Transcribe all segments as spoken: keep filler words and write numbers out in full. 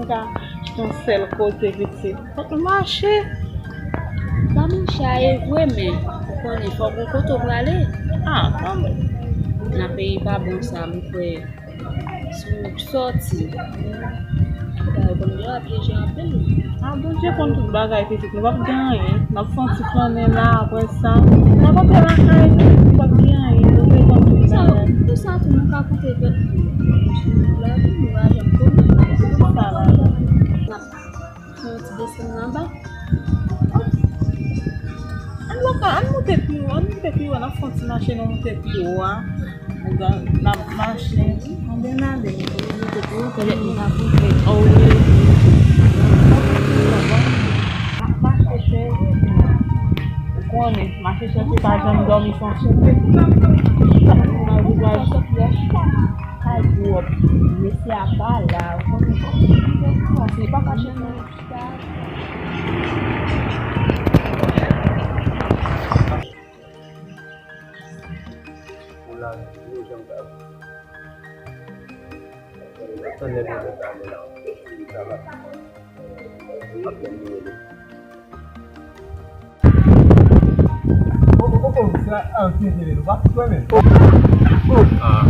Ka yon sèl kote pitit. Fòk nou mache. Pa mache a e vre, men ou konnen fòk gon kote w prale. Ah, kanmenm. Nan peyi pa bon sa, m kwè. Si w sòti, bagay konn gen ap pyeje anpil. Ah, Bondye konn tout bagay, pitit. Nou p ap gen anyen. N ap fè yon ti flannen la, apre sa, n ap antre lakay nou. Nou p ap gen anyen. Bondye konn tout bagay. Pou sa tou, nou ka koute lòt. Lavi nou pa janm konnen. Sa la. Fè yon ti desann anba. Ann monte, ann monte pi wo, ann monte pi wo, n ap fè yon ti mache, nou monte pi wo a. N ap mache, ann ale. Monte pi wo, fè nou ka monte. Oh, wi. N ap mache, cheri. Ou konnen, mache chèche pa janm dòmi san chèche. Sa nou nan vizaj. Ay, gwo, mesye a pa la, ou konnen. Pase pa fache nan.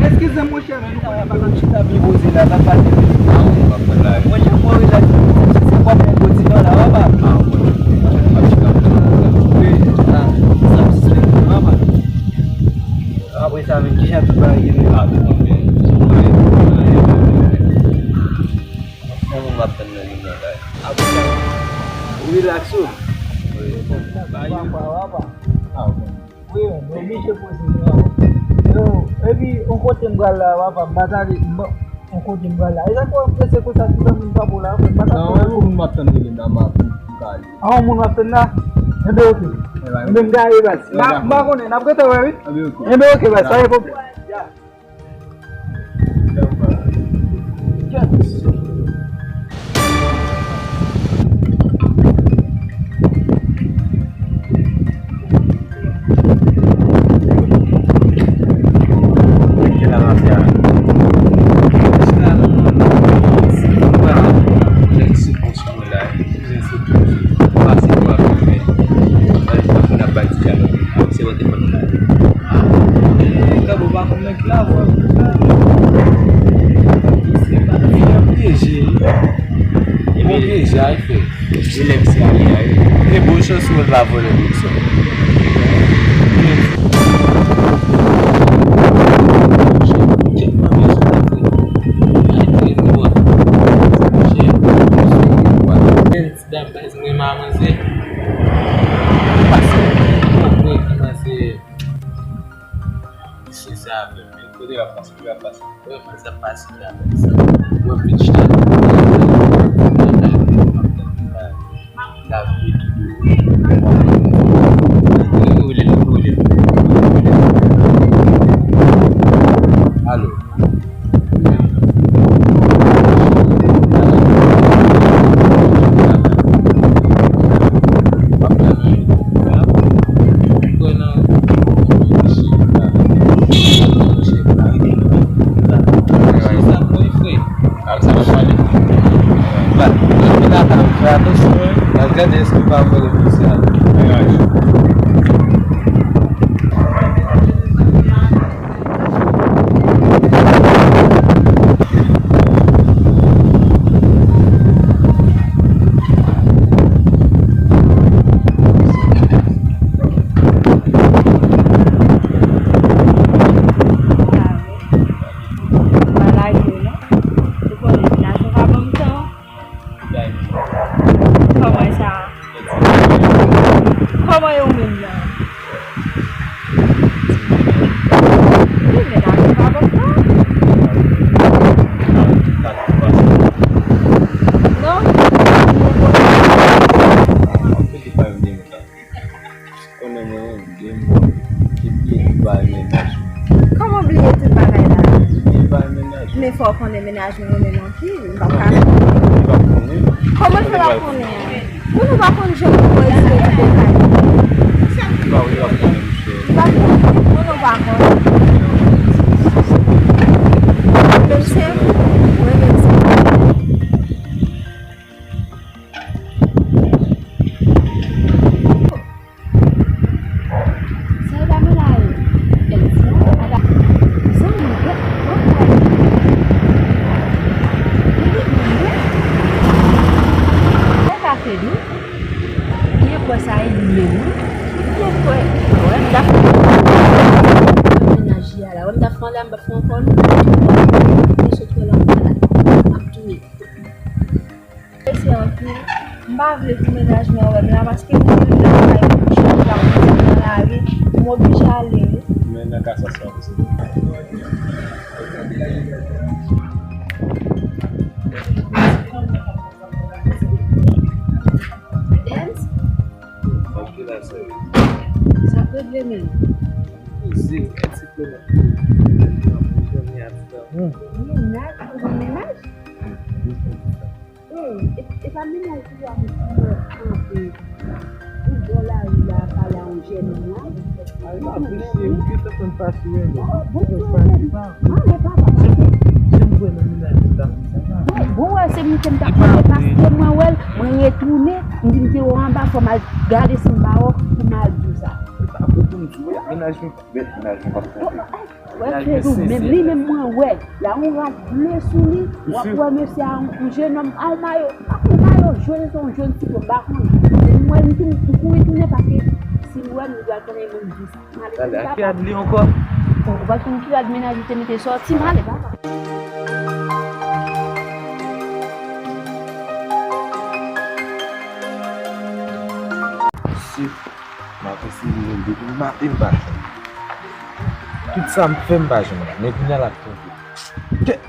Eskize m, monchè, men nou konnen pa t ap chita byen poze la, pa pale. Monchè, fò w rilaks, se pa pou gwo ti non la, papa. Wi, sa, sa m sispèk, papa. Apre sa, men, kijan tout bagay ye menm? Kòman w ap tann nan limyè la? Apre sa, ou rilaks ou? Wi, men, nou oblije poze nou. Yo, epi, yon kote m pral la, papa, m pa t ale, m pa, yon kote m pral la. E sa k fè w prese konsa, ti zanmi m pa bon la, frè, m pa t ap. Non, yon moun m ap tann rele m la, m ap, m ka ale. Ah, yon moun w ap tann la? Enben, oke. Enben, m ka ale, baz. M pa, m pa konnen, n ap rete wè, wi. Enben, oke. Enben, oke, baz, pa gen pwoblèm. Mwen la, se pou sa pou n ap bay ti dyalòg. Se wè te fè nou la. Nèg la, bon, pa konn nèg la, vòlè nèg la. Se pa nèg la pyeje. E bon pyeje a fè. Li menm se ale a ye. E bon chans mwen pa vòlè nèg sa. Ti dam, baz, mwen renmen manzè. Pase. Mwen renmen manzè. Se sa, men. Kote y ap pase? Kote y ap pase? Mwen renmen sa pase la, baz. Mwen vin chita. La vi tou dou. Alo. Fè atansyon, wi. N ap gade èske yo pa vòlè misye a. Pa lage w non. Ou konnen mennaj ou pa ban m tan. Kòman sa? Kòman e ou menm nan? Wi, mennaj ou pa ban m tan. Non? Konnen mwen menm, gen moun ki bliye tout bagay mennaj mwen. Kòman bliye tout bagay la? Bliye bagay mennaj mwen. Men fò w konnen mennaj mwen renmen m anpil, m p ap ka. Li p ap konnen. Kòman l fè l ap konnen an? Pou nou pa konn jan pou mwen eseye tout detay. Li p ap, li p ap konnen, monchè. Li p ap konnen. Pou nou pa konn. Menm se ou, mwen menm se ou. Cheri, byen kwè sa e li menm, wi. Byen kwè. Wè, m ta fè mennaj li a la. Wè, m ta fè anlè, m pa fè ankò, non. Mwen sot wè l anba la. M ap touye. Mesye anpil. M pa vle pou mennaj mwen wè m la, paske m gen yon lè kay mwen, m ap pase nan lari, m oblije ale, wi. Men nan ka sa, sa, se Dance? Sa k regle menm? Poze, mèsi pou mwen. Janm ni atidan. Mennaj, ou gen mennaj? Ey, e, e pa mennaj ou a, mesye, kanpe. Ou bò lari a, pale a yon jèn moun. Ay, m apresye, m gentan konn pase, wi, men. Oh, bon, bon, bon, bon. Mwen, men papa, pase. Jan m wè nan mennaj ou ta fè sa, pa. Bon, bon, wè, se misye m t ap mande, paske mwen wè l, mwen retounen, m di m te wè w anba, fò m al gade si m pa wè w, pou m al di w sa. E pa vre pou m di w, mennaj ou, mennaj ou p ap kanpe. Wè, Fedou, menm li menm mwen wè. Y a yon rad ble sou li, w ap wè mesye a yon, yon jenòm a yon mayo, pa yon mayo jòn, se yon jòn sitwon, m pa konnen. Men mwen, m tou, m kouri tounen paske si m wè m, m pral konnen moun di sa. M ale. Gade, a ki rad li ankò? Ou pa konn ki rad mennaj ou te mete sòti, m ale, papa. Shit. M ap eseye jwenn depi maten m pa jwenn. Tout sa m fè m pa jwenn. Men kounye a l ap kanpe. Kèt!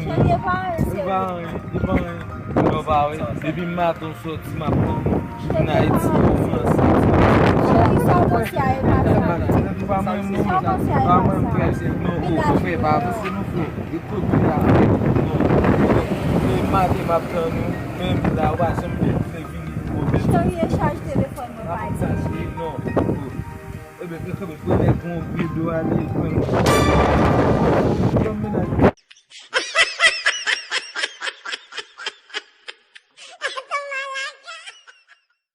Cheri, e pa anyen, cheri. E pa anyen, e pa anyen. Non, pa vre. Depi maten w soti, m ap tann ou. Vin Ayiti, vin Frans. Cheri, sa w panse a e pa sa. Pa mwen, non. Sa w panse a e pa sa. Pa mwen, frè, se non, ou fè pa avanse, non, frè. Ekout, kounye a, non. Depi maten, m ap tann ou. Menm la, ou pa janm vle vini, vini. Cheri, e chaj telefòn mwen, pa di. Non. Ebyen, ebyen, premye gon gri do ale, pran.